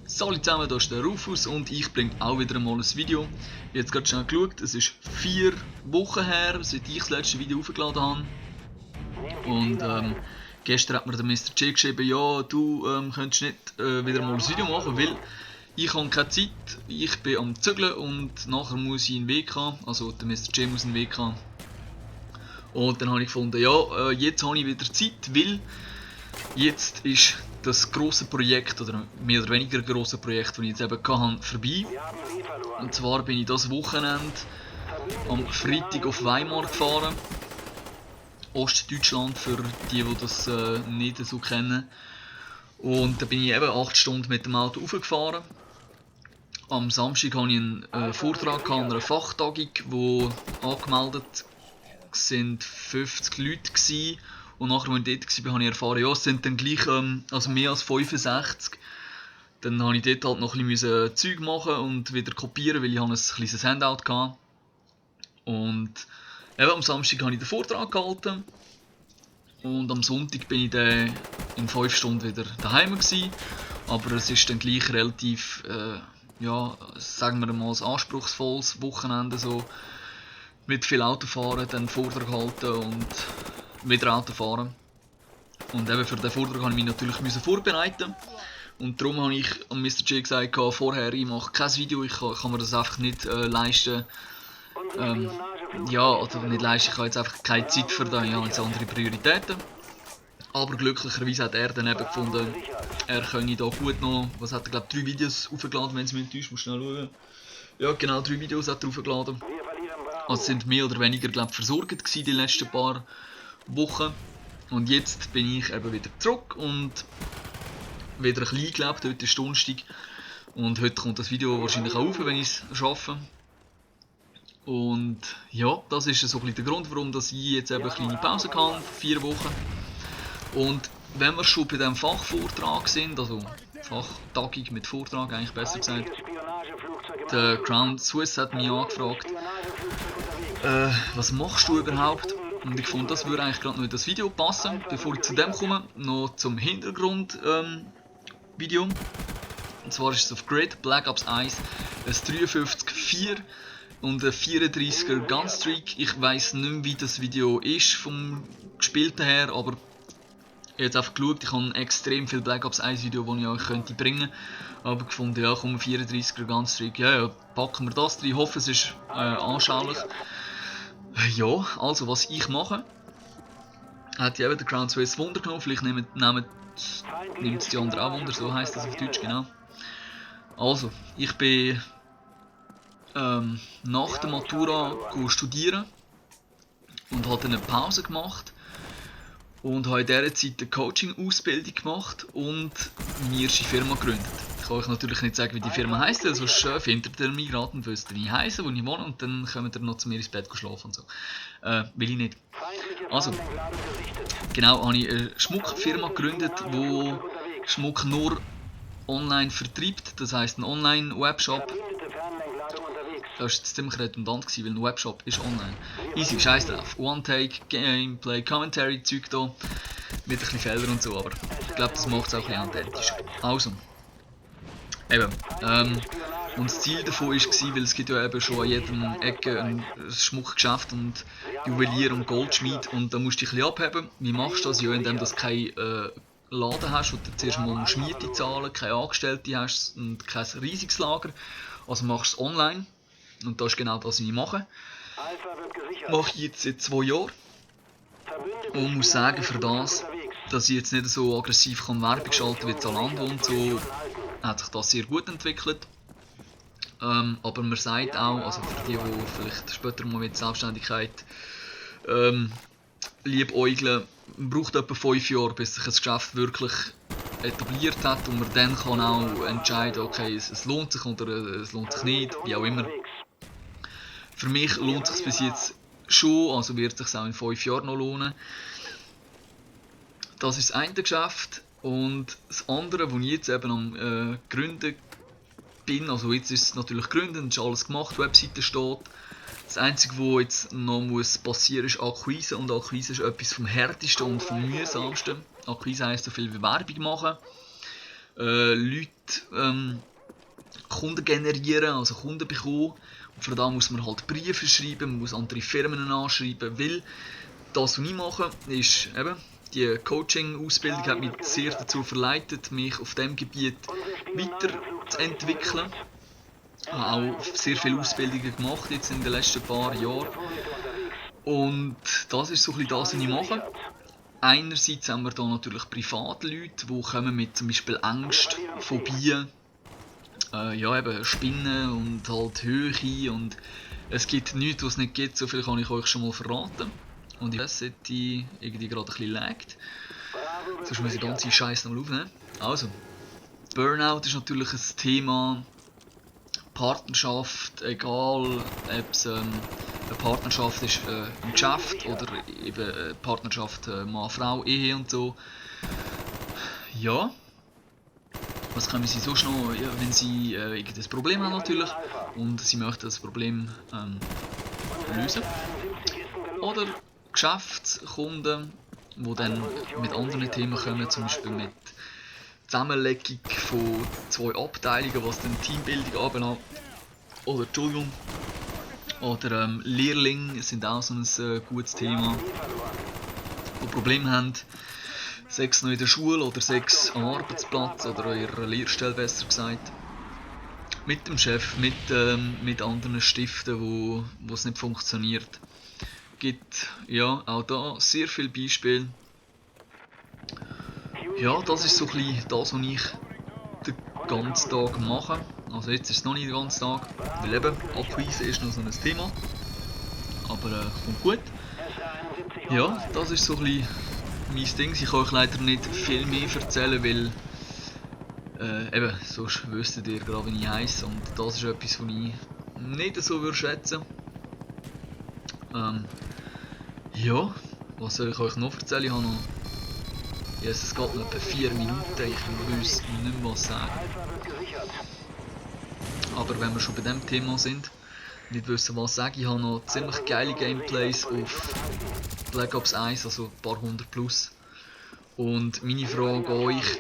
Salut zusammen, hier ist der Rufus und ich bringe auch wieder einmal ein Video. Ich habe jetzt gerade schnell geschaut, es ist 4 Wochen her, seit ich das letzte Video hochgeladen habe. Und gestern hat mir der Mr. J geschrieben, ja, du könntest nicht wieder mal ein Video machen, weil ich habe keine Zeit, ich bin am Zügeln und nachher muss ich in den WK, also der Mr. J muss in den WK. Und dann habe ich gefunden, ja, jetzt habe ich wieder Zeit, weil jetzt ist das grosse Projekt, oder mehr oder weniger grosse Projekt, das ich jetzt eben hatte, vorbei. Und zwar bin ich das Wochenende am Freitag auf Weimar gefahren. Ostdeutschland, für die das nicht so kennen. Und da bin ich eben 8 Stunden mit dem Auto raufgefahren. Am Samstag hatte ich einen Vortrag an einer Fachtagung, wo angemeldet sind 50 Leute gewesen. Und nachher, als ich dort war, habe ich erfahren, ja, es sind dann gleich also mehr als 65. Dann habe ich dort halt noch ein bisschen Zeug machen und wieder kopieren, weil ich ein kleines Handout hatte. Und eben am Samstag habe ich den Vortrag gehalten. Und am Sonntag bin ich dann in 5 Stunden wieder daheim gewesen. Aber es ist dann gleich relativ, ja, sagen wir mal, ein anspruchsvolles Wochenende so. Mit viel Autofahren, dann Vortrag halten und wieder Auto fahren. Und eben für den Vortrag musste ich mich natürlich vorbereiten. Und darum habe ich an Mr. J gesagt, vorher, ich mache kein Video, ich kann mir das einfach nicht leisten. Ja, oder nicht leisten, ich habe jetzt einfach keine Zeit für das, ich habe jetzt andere Prioritäten. Aber glücklicherweise hat er dann eben gefunden, er könne da gut noch, was hat er, glaube ich, 3 Videos aufgeladen, wenn es mich täuscht, muss schnell schauen. Ja genau, 3 Videos hat er aufgeladen. Also sind mehr oder weniger, glaube ich, versorgt gewesen die letzten paar Wochen. Und jetzt bin ich eben wieder zurück und wieder ein bisschen eingelebt. Heute ist Donnerstag und heute kommt das Video wahrscheinlich auch auf, wenn ich es schaffe. Und ja, das ist so ein bisschen der Grund, warum ich jetzt eben eine kleine Pause kann, 4 Wochen. Und wenn wir schon bei diesem Fachvortrag sind, also Fachtagung mit Vortrag eigentlich besser gesagt, der Crown Swiss hat mich angefragt, was machst du überhaupt? Und ich fand, das würde eigentlich gerade noch in das Video passen. Bevor ich zu dem komme, noch zum Hintergrund Video. Und zwar ist es auf Grid, Black Ops 1, ein 53-4 und ein 34er Gunstreak. Ich weiss nicht mehr, wie das Video ist vom Gespielten her, aber ich habe jetzt einfach geschaut, ich habe extrem viel Black Ops 1 Video, die ich euch bringen könnte. Aber gefunden, ja komm, 34er Gunstreak, ja, packen wir das drin. Ich hoffe, es ist anschaulich. Ja, also was ich mache, hat ja eben der Crown Swiss Wunder genommen, vielleicht nimmt es die anderen auch Wunder, so heisst das auf Deutsch, genau. Also, ich bin nach der Matura studieren und habe dann eine Pause gemacht und habe in dieser Zeit eine Coaching-Ausbildung gemacht und mir ist eine Firma gegründet. Ich kann euch natürlich nicht sagen, wie die Firma heisst, sonst findet ihr mich gerade und wisst ihr, wie ich heisse, wo ich wohne, und dann kommt ihr noch zu mir ins Bett schlafen und so. Will ich nicht. Also, genau, habe ich eine Schmuckfirma gegründet, die Schmuck nur online vertreibt, das heisst ein Online-Webshop. Das war jetzt ziemlich redundant, weil ein Webshop ist online. Easy, scheiß drauf. One-Take, Gameplay, Commentary, Zeug da. Mit ein bisschen Fehlern und so, aber ich glaube, das macht es auch ein bisschen authentisch. Also, eben, und das Ziel davon war, weil es gibt ja eben schon an jeder Ecke ein Schmuckgeschäft und Juwelier und Goldschmied, und da musst du dich ein bisschen abheben. Wie machst du das? Ja, indem du keinen Laden hast, wo du zuerst mal Miete zahlen, keine Angestellte hast und kein riesiges Lager. Also machst du es online. Und das ist genau das, was ich mache. Mache ich jetzt seit 2 Jahren. Und muss sagen, für das, dass ich jetzt nicht so aggressiv Werbung schalten wie Zalando und so, hat sich das sehr gut entwickelt. Aber man sagt auch, also für die vielleicht später mal mit Selbstständigkeit liebäugeln, man braucht etwa 5 Jahre, bis sich das Geschäft wirklich etabliert hat und man dann kann auch entscheiden, okay, es lohnt sich oder es lohnt sich nicht, wie auch immer. Für mich lohnt es sich bis jetzt schon, also wird es sich auch in 5 Jahren noch lohnen. Das ist das eine Geschäft, und das andere, wo ich jetzt eben am Gründen bin, also jetzt ist es natürlich gegründet, ist alles gemacht, Webseite steht. Das Einzige, was jetzt noch passieren muss, ist Akquise, und Akquise ist etwas vom härtesten und vom mühsamsten. Akquise heisst so viel wie Werbung machen. Leute Kunden generieren, also Kunden bekommen. Und für das muss man halt Briefe schreiben, man muss andere Firmen anschreiben, weil das, was ich mache, ist eben, die Coaching-Ausbildung hat mich sehr dazu verleitet, mich auf diesem Gebiet weiterzuentwickeln. Ich habe auch sehr viele Ausbildungen gemacht jetzt in den letzten paar Jahren. Und das ist so ein bisschen das, was ich mache. Einerseits haben wir da natürlich Privatleute, die kommen mit zum Beispiel Ängsten, Phobien, ja eben Spinnen und halt Höhe und es gibt nichts, was es nicht gibt, so viel kann ich euch schon mal verraten. Und ich weiß, sollte irgendwie gerade ein bisschen laggt. Sonst muss ich den ganzen Scheiß nochmal aufnehmen. Also, Burnout ist natürlich ein Thema. Partnerschaft, egal ob es eine Partnerschaft ist im Geschäft oder eben eine Partnerschaft Mann-Frau, Ehe und so. Ja. Was können sie sonst noch, ja, wenn sie irgendein Problem haben natürlich und sie möchten das Problem lösen. Oder Geschäftskunden, die dann mit anderen Themen kommen, zum Beispiel mit Zusammenlegung von zwei Abteilungen, was dann Teambildung anbelangt. Oder Entschuldigung. Oder Lehrlinge sind auch so ein gutes Thema, die Probleme haben. Sechs noch in der Schule oder sechs am Arbeitsplatz oder an ihrer Lehrstelle besser gesagt. Mit dem Chef, mit anderen Stiften, wo es nicht funktioniert. Gibt ja auch da sehr viele Beispiele. Ja, das ist so ein bisschen das, was ich den ganzen Tag mache. Also jetzt ist es noch nicht den ganzen Tag, weil eben Akquise ist noch so ein Thema. Aber kommt gut. Ja, das ist so ein bisschen mein Ding. Ich kann euch leider nicht viel mehr erzählen, weil eben, sonst wüsstet ihr gerade, wie ich heisse. Und das ist etwas, was ich nicht so würde schätzen. Ja, was soll ich euch noch erzählen? Ich habe noch... Yes, es geht noch etwa 4 Minuten, ich weiß nicht mehr was sagen. Aber wenn wir schon bei diesem Thema sind, nicht wissen was sagen, ich habe noch ziemlich geile Gameplays auf Black Ops 1, also ein paar hundert plus. Und meine Frage an euch,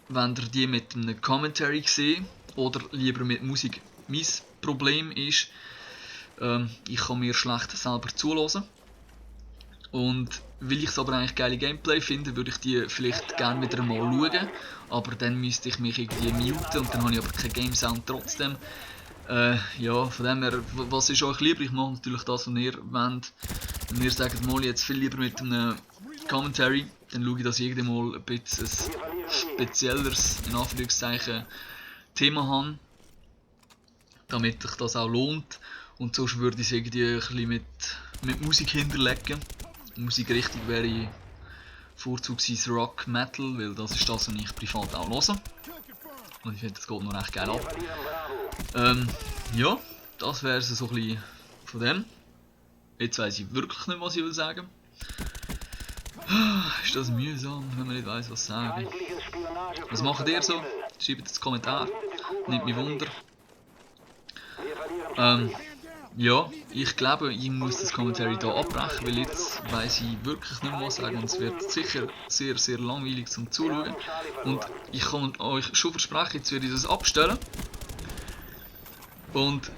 wenn ihr die mit einem Commentary seht oder lieber mit Musik. Mein Problem ist, ich kann mir schlecht selber zuhören. Und weil ich es aber eigentlich geile Gameplay finde, würde ich die vielleicht gerne wieder mal schauen. Aber dann müsste ich mich irgendwie muten und dann habe ich aber keinen Game Sound trotzdem. Ja, von dem her, was ist euch lieber? Ich mache natürlich das, was ihr wollt. Wenn ihr sagt, mal jetzt viel lieber mit einem Commentary, dann schaue ich, dass ich irgendwann mal ein bisschen ein spezielleres, in Anführungszeichen, Thema habe. Damit sich das auch lohnt. Und sonst würde ich es irgendwie ein bisschen mit Musik hinterlegen. Musikrichtung wäre vorzugsweise Rock Metal, weil das ist das, was ich privat auch höre. Und ich finde, das geht noch recht geil ab. Ja, das wäre es so ein bisschen von dem. Jetzt weiss ich wirklich nicht, was ich will sagen. Ist das mühsam, wenn man nicht weiss, was sagen. Was macht ihr so? Schreibt es in den Kommentar. Nimmt mich Wunder. Ja, ich glaube, ich muss das Commentary hier abbrechen, weil jetzt weiss ich wirklich nicht mehr was sagen und es wird sicher sehr, sehr langweilig zum Zuschauen. Und ich kann euch schon versprechen, jetzt werde ich das abstellen. Und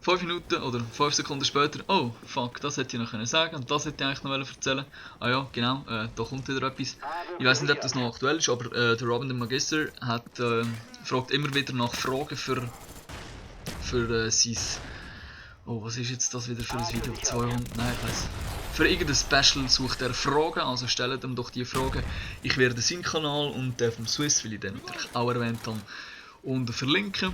5 Minuten oder 5 Sekunden später, oh fuck, das hätte ich noch sagen und das hätte ich eigentlich noch erzählen. Ah ja, genau, da kommt wieder etwas. Ich weiß nicht, ob das noch aktuell ist, aber der Robin der Magister hat, fragt immer wieder nach Fragen für sein... Oh, was ist jetzt das wieder für ein Video? 200? Nein, ich weiss. Für irgendein Special sucht er Fragen, also stellt ihm doch die Fragen. Ich werde seinen Kanal und den vom Swiss, weil ich den natürlich auch erwähnt habe, unten verlinken.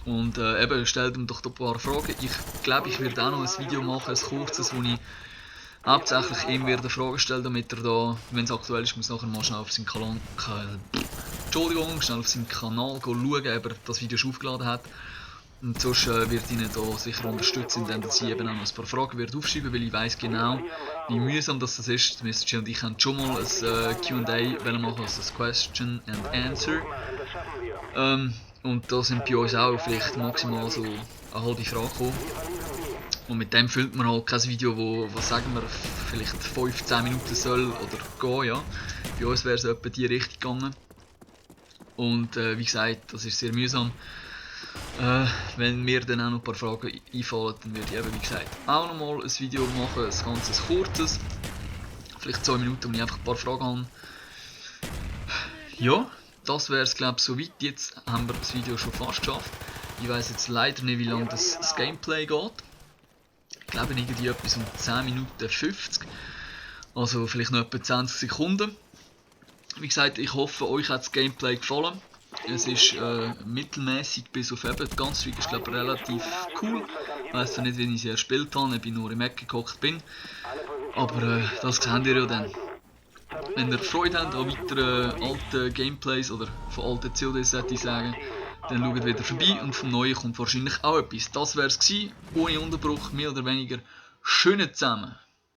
Und eben, stellt ihm doch ein paar Fragen. Ich glaube, ich werde auch noch ein Video machen, ein kurzes, wo ich hauptsächlich ihm werde Fragen stellen, damit er da, wenn es aktuell ist, muss nachher mal schnell auf seinen Kanal, schnell auf seinen Kanal schauen, ob er das Video schon aufgeladen hat. Und sonst wird ich ihn da sicher unterstützen, indem ich eben auch noch ein paar Fragen wird aufschreiben, weil ich weiss genau, wie mühsam das ist. Mr. G und ich haben schon mal ein Q&A machen, also ein Question and Answer. Und da sind bei uns auch vielleicht maximal so eine halbe Frage gekommen. Und mit dem füllt man halt kein Video, wo was sagen wir, vielleicht 15 Minuten soll oder gehen, ja. Bei uns wäre es etwa in die Richtung gegangen. Und wie gesagt, das ist sehr mühsam. Wenn mir dann auch noch ein paar Fragen einfallen, dann würde ich eben, wie gesagt, auch nochmal ein Video machen, ein ganzes kurzes. Vielleicht 2 Minuten, wo ich einfach ein paar Fragen habe. Ja, das wäre es glaube ich soweit. Jetzt haben wir das Video schon fast geschafft. Ich weiß jetzt leider nicht, wie lange das Gameplay geht. Ich glaube irgendwie etwas um 10 Minuten 50. Also vielleicht noch etwa 20 Sekunden. Wie gesagt, ich hoffe, euch hat das Gameplay gefallen. Es ist mittelmäßig bis auf eben. Die ganze Streak ist glaube ich relativ cool. Ich weiss zwar nicht, wie ich sie erspielt habe, ob ich nur im Eck gehockt bin. Aber das seht ihr ja dann. Wenn ihr Freude habt an weiteren alten Gameplays oder von alten CODs, sollte ich sagen, dann schaut wieder vorbei und vom Neuen kommt wahrscheinlich auch etwas. Das wäre es gewesen, ohne Unterbruch, mehr oder weniger. Schönen zusammen!